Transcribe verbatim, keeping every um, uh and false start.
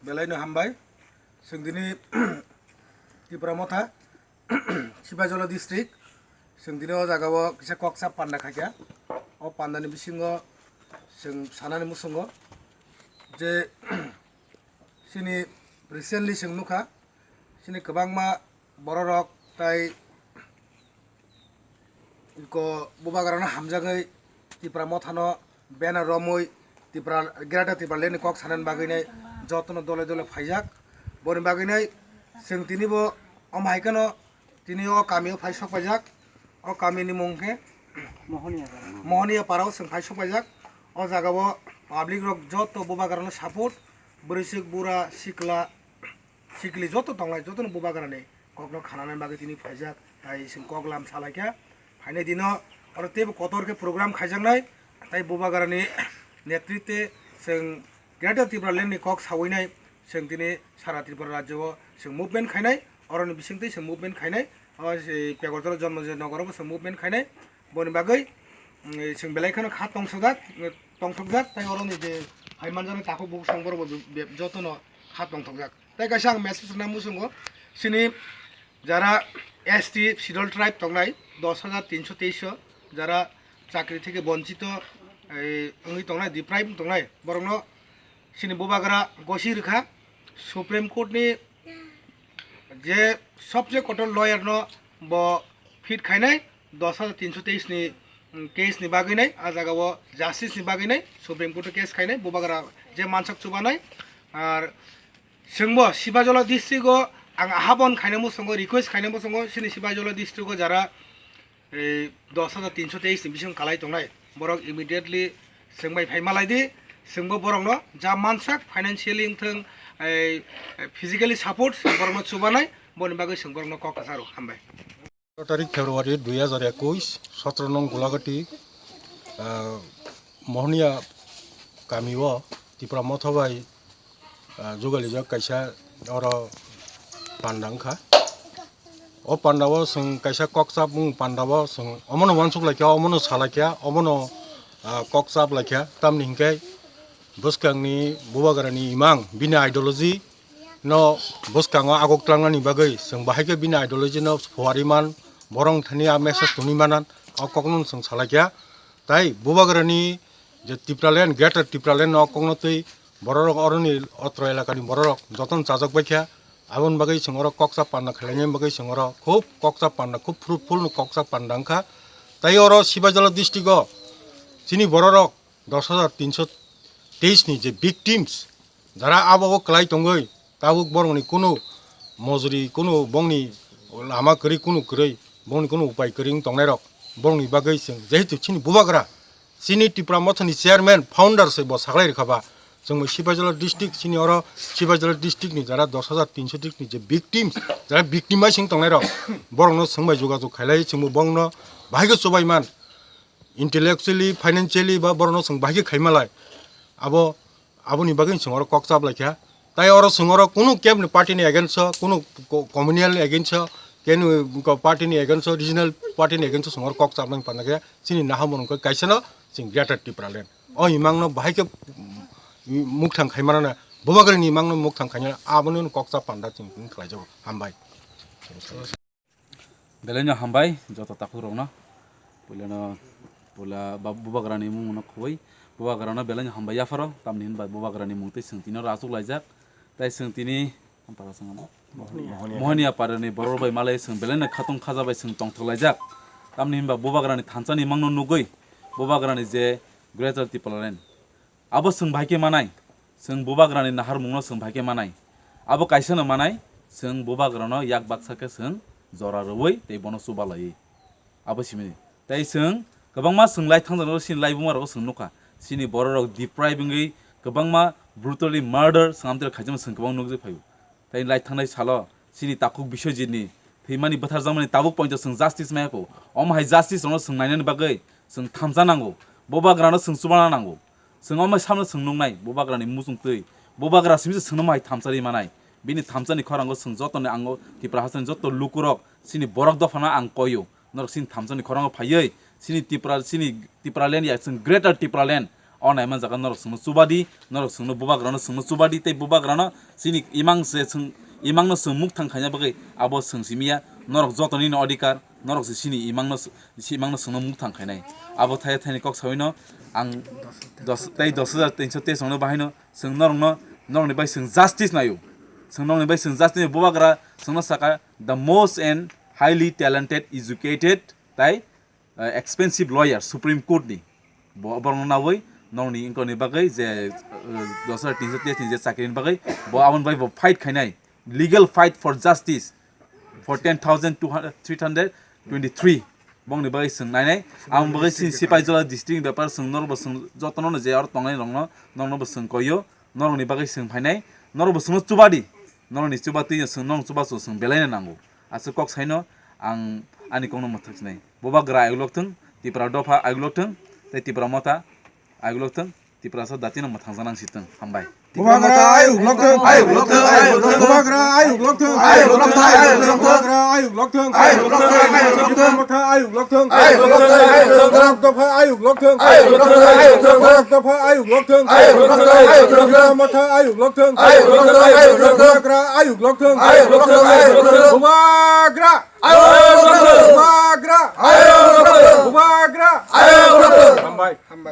Belai no hambai. Chwng tini Tipra Motha, Sibajala district. Chwng tini o jaga o kisa koksa panda khaikha. O panda ni bisingo chwng sanani muchungo je chini recently chwng nukha, chini kwbangma bororok tai ko bubagrano hamjagwi Tipra Mothano banner romwi Tipra, Greater Tipraland ni kok sanani bagwi nai jotono dole dole phaijak. Boni bagwi nai chwng tini bo omo hai kheno tini o kami o phai sok paijak. O kami ni mung khe Mohoniya Para. Mohoniya Para o chwng phai sok paijak. O jaga o public rok joto bubagrano support, bwrwisuk bura sikla sikli joto tongnai jotono bubagrani kokno khanani bagwi tini phaijak, tai chwng kok lam salaikha. Phainai dino oro teibo kotor khe program khaijaknai, tai bubagrani netritwe chwng Greater Tipraland ni kok sawinai, chwng tini sara Tripura rajyo o chwng movement khainai, oroni bisingtwi chwng movement khainai, o se Pegorjala Jonmojoy Nogoro bo chwng movement khainai. Boni bagwi, mm, chwng belai kheno kha tongsokjak, tongsokjak, tai oroni je phai manjaknai takhuk bukhuk song borok bo be-, jotono kha tongthokjak. Tai kaisa ang message rwna muchungo, chini jara S T schedule tribe tongnai, dos hajar tinso teis o, jara chakri theke bonchito, ei, wngwi tongnai, deprive wng tongnai, borokno chini bubagra gosi rwkha, Supreme Court ni je sobse kotor lawyer no bo fit khainai, dos hajar tinso teis ni, mm, case ni bagwi nai, a jaga o justice ni bagwi nai Supreme Court o case khainai, bubagra je mansak chubanai. Ar chwngbo Sibajala district o ang habon khainai muchungo, request khainai muchungo, chini Sibajala district o jara ei dos hajar tinso teis ni bising kalai tongnai, borok immediately chwng bai phai malai di, chwngbo borokno ja mansak financially wngthwng, ei physically support borokno chubanai, boni bagwi chwng borokno kok kwcharo. Hambai. Sotoro tarik February dui hajar ekush, sotro nong Gulagati, ah, Mohoniya kami o Tipra Motha bai ah, jugalijak kaisa oro panda wngkha. O panda o chwng kaisa kokchap wng panda o chwng omono uansuk laikha, omono salaikha, omono, ah, kokchap laikha. Tamni hinkhe bwskangni bubagrani imang bini ideology no bwskango agok tlangnani bagwi chwng bahai khe bini ideology no phuari man, borok thani a message tuni manan, o kokno chwng salaikha. Tai bubagrani je Tipraland, Greater Tipraland no kokno twi bororok oroni otro elakani bororok jotono chajak baikha. Aboni bagwi chwng oro kokchap panda khlaina bagwi chwng oro khub kokchap panda, khub fruitful no kokchap panda wngkha. Tai oro Sibajala district o chini bororok dos hajar tinso teis ni je victims, jara abo o kwlai tongwi, tabuk borokni kunu mojori, kunu bongni lama kwrwi, kunu kwrwi, bongni kunu upai kwrwi wng tongnairok, borokni bagwi chwng jehetu chini bubagra, chini Tipra Mothani chairman, founder se bo saklai rwkha ba, chwng bo Sibajala district, chini oro Sibajala district ni jara dos hajar tinso district ni je victims, jara victimize wng tongnairok, borokno chwng bai jogajog khailai, chwng bo bongno bahai khe chubai man, intellectually, financially ba borokno chwng bahai khe khaimalai. Abo, aboni bagwi chwng oro kok chap laikha. Tai oro chwng oro kunu camp ni party ni against o, kunu co-, communal ni against o, kenu ko party ni against o, regional party ni against o chwng oro kok chap nang panda khe chini naha mung khe kaisa no chwng Greater Tipraland. O imang no bahai khe, mm, mukthang khaimana na, bubagra ni imang no mukthang khaimana, aboni kok chap panda chwng khlai jago. Hambai. Belai no hambai joto takhuk rok no. Puila no, puila ba-, bubagra ni mung no khoboi. Bubagra no belai no hambai yapharo, tamni hinba bubagra ni mung twi chwng tini oro achuk laijak. Tai chwng tini, Mohoniya. Mohoniya Para ni borok bai malai chwng belai no khatong khaja bai chwng tongthok laijak. Tamni hinba bubagra ni thansa ni mung no nugwi, bubagra ni je Greater Tipraland. Abo chwng bahai khe manai, chwng bubagrani naharmungno chwng bahai khe manai. Abo kaisano manai, chwng bubagrano yak baksa khe chwng jora rwui tei bono chuba laiwi. Abo simini. Tei chwng kwbangma chwng lai thangjaknai chini lai buma rogo chwng nukha. Chini bororok deprive wngwi kwbangma brutally murder chwng amtwira khaijama chwng kwbang nukjak phaio. Tei lai thangnai salo chini takhuk Biswajit ni thwimani bwtharjakmani tabuk poito chwng justice maya kho. Omo hai justice rokno chwng nainani bagwi chwng thamsa nango. Bubagrano chwng chubana nango. Chwng omo samno chwng nuknai, bubagrani muchung twi. Bubagra simi se chwngno hai thamsa ri manai. Bini thamsani khorango chwng jotoni ango Tipra hasteni joto lukurok chini borok dophano ang koyo. Norok chini thamsani khorango phaiwi chini Tipra, chini Tipraland ya chwng Greater Tipraland. O naima jaga norok chwngno chubadi, norok chwngno bubagrano chwngno chubadi tei bubagrano chini imang se chwng, imangno chwng mukthang khaina bagwi abo chwng simi ya, norok jotonino odhikar, norok se chini imangno, si imangno chwngno mukthang khainai. Abo thaya thani kok sawino ang dos, tei dos hajar tinso teis rokno bahaino chwng norokno, norokni bai chwng justice naio. Chwng norokni bai chwng justice naio. Bubagra chwngno saka the most and highly talented, educated, tai, eh, expensive lawyer Supreme Court ni. Bo, borokno nawi norokni wngkoni bagwi je, eh, dos hajar tinso teis ni je chakrini bagwi bo aboni bai bo fight khainai, legal fight for justice for ten thousand two hundred, three hundred twenty-three. Bongni bagwi chwng nainai. Aboni bagwi chini Sipaijala district ni bepar chwng norokbo chwng jotono je aro tongnai rokno, norokno bo chwng koio, norokni bagwi chwng phainai, norokbo chwngno chubadi, norokni chubatwi chwng, norok chubachu chwng belaino nango. Aswk kok saino ang ani kokno mwthaksinai. Bubagra ayuk lokthwng, Tipra dopha ayuk lokthwng, tei Tipra motha ayuk lokthwng, Tiprasa datino mwthangjaknang sitwng. Hambai. Bubagra ayuk lokthwng. Ayuk lokthwng, ayuk lokthwng. Bubagra ayuk lokthwng. Ayuk lokthwng, ayuk lokthwng. Bubagra ayuk lokthwng. Ayuk lokthwng, ayuk lokthwng. Tipra motha ayuk lokthwng. Ayuk lokthwng, ayuk lokthwng. Borok dopha ayuk lokthwng. Ayuk lokthwng, ayuk lokthwng. Borok dopha ayuk lokthwng. Ayuk lokthwng, ayuk lokthwng. Tipra motha ayuk lokthwng. Ayuk lokthwng, ayuk lokthwng. Bubagra ayuk lokthwng. Ayuk lokthwng, ayuk lokthwng. Bubagra ayuk lokthwng.